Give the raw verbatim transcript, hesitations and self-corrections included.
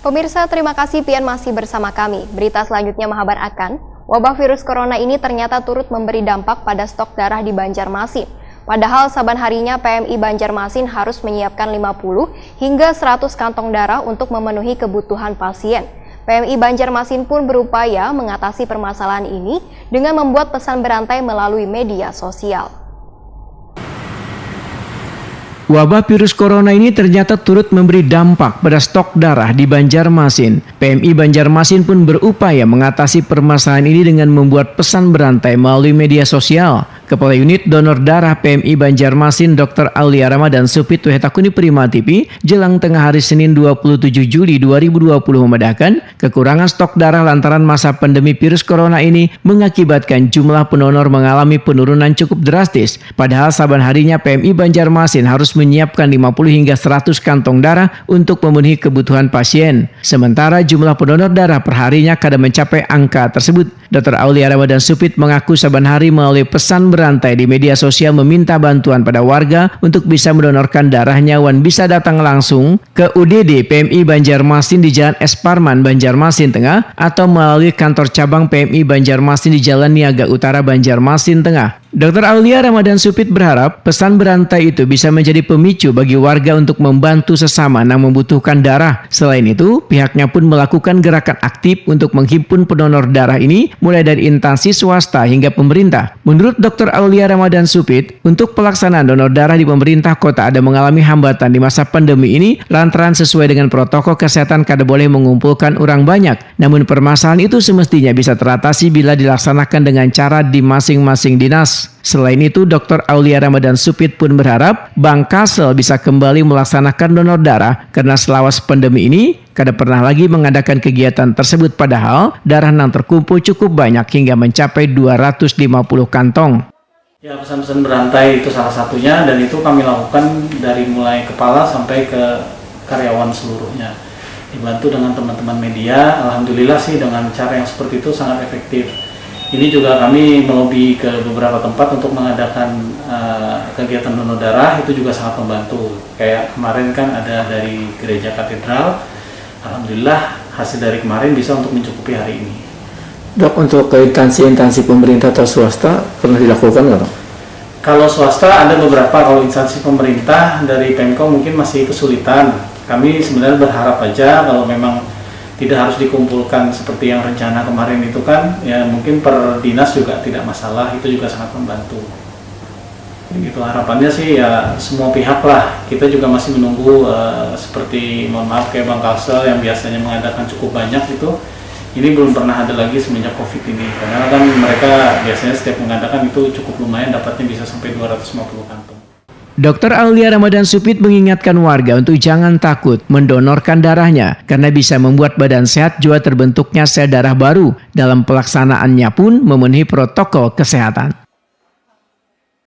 Pemirsa, terima kasih pian masih bersama kami. Berita selanjutnya menghabar akan wabah virus corona ini ternyata turut memberi dampak pada stok darah di Banjarmasin. Padahal saban harinya P M I Banjarmasin harus menyiapkan lima puluh hingga seratus kantong darah untuk memenuhi kebutuhan pasien. P M I Banjarmasin pun berupaya mengatasi permasalahan ini dengan membuat pesan berantai melalui media sosial. Wabah virus corona ini ternyata turut memberi dampak pada stok darah di Banjarmasin. P M I Banjarmasin pun berupaya mengatasi permasalahan ini dengan membuat pesan berantai melalui media sosial. Kepala Unit Donor Darah P M I Banjarmasin, Dokter Aulia Ramadan Supit, wahai takuni Prima T V, jelang tengah hari Senin dua puluh tujuh Juli dua ribu dua puluh, memadahakan kekurangan stok darah lantaran masa pandemi virus corona ini mengakibatkan jumlah pendonor mengalami penurunan cukup drastis. Padahal saban harinya P M I Banjarmasin harus menyiapkan lima puluh hingga seratus kantong darah untuk memenuhi kebutuhan pasien. Sementara jumlah pendonor darah perharinya kada mencapai angka tersebut. Dokter Aulia Ramadan Supit mengaku saban hari melalui pesan berantai di media sosial meminta bantuan pada warga untuk bisa mendonorkan darahnya wan bisa datang langsung ke U D D P M I Banjarmasin di Jalan S Parman, Banjarmasin Tengah, atau melalui kantor cabang P M I Banjarmasin di Jalan Niaga Utara, Banjarmasin Tengah. Dokter Aulia Ramadan Supit berharap pesan berantai itu bisa menjadi pemicu bagi warga untuk membantu sesama yang membutuhkan darah. Selain itu, pihaknya pun melakukan gerakan aktif untuk menghimpun pendonor darah ini, mulai dari instansi swasta hingga pemerintah. Menurut Dokter Aulia Ramadan Supit, untuk pelaksanaan donor darah di pemerintah kota ada mengalami hambatan di masa pandemi ini lantaran sesuai dengan protokol kesehatan kada boleh mengumpulkan orang banyak. Namun permasalahan itu semestinya bisa teratasi bila dilaksanakan dengan cara di masing-masing dinas. Selain itu, Dokter Aulia Ramadan Supit pun berharap Bank Kalsel bisa kembali melaksanakan donor darah karena selawas pandemi ini kada pernah lagi mengadakan kegiatan tersebut, padahal darah yang terkumpul cukup banyak hingga mencapai dua ratus lima puluh kantong. Ya, pesan-pesan berantai itu salah satunya, dan itu kami lakukan dari mulai kepala sampai ke karyawan seluruhnya. Dibantu dengan teman-teman media, alhamdulillah sih, dengan cara yang seperti itu sangat efektif. Ini juga kami melobi ke beberapa tempat untuk mengadakan uh, kegiatan donor darah, itu juga sangat membantu. Kayak kemarin kan ada dari gereja katedral, alhamdulillah hasil dari kemarin bisa untuk mencukupi hari ini. Dok, untuk ke instansi-instansi pemerintah atau swasta pernah dilakukan nggak, Dok? Kalau swasta ada beberapa, kalau instansi pemerintah dari Pemko mungkin masih kesulitan. Kami sebenarnya berharap aja kalau memang tidak harus dikumpulkan seperti yang rencana kemarin itu kan, ya mungkin per dinas juga tidak masalah, itu juga sangat membantu. Gitu, harapannya sih ya semua pihak lah. Kita juga masih menunggu uh, seperti, mohon maaf, kayak Bank Kalsel yang biasanya mengadakan cukup banyak itu, ini belum pernah ada lagi semenjak covid ini. Padahal kan mereka biasanya setiap mengadakan itu cukup lumayan, dapatnya bisa sampai dua ratus lima puluh kantong. Dokter Aulia Ramadan Supit mengingatkan warga untuk jangan takut mendonorkan darahnya karena bisa membuat badan sehat jua terbentuknya sel darah baru. Dalam pelaksanaannya pun memenuhi protokol kesehatan.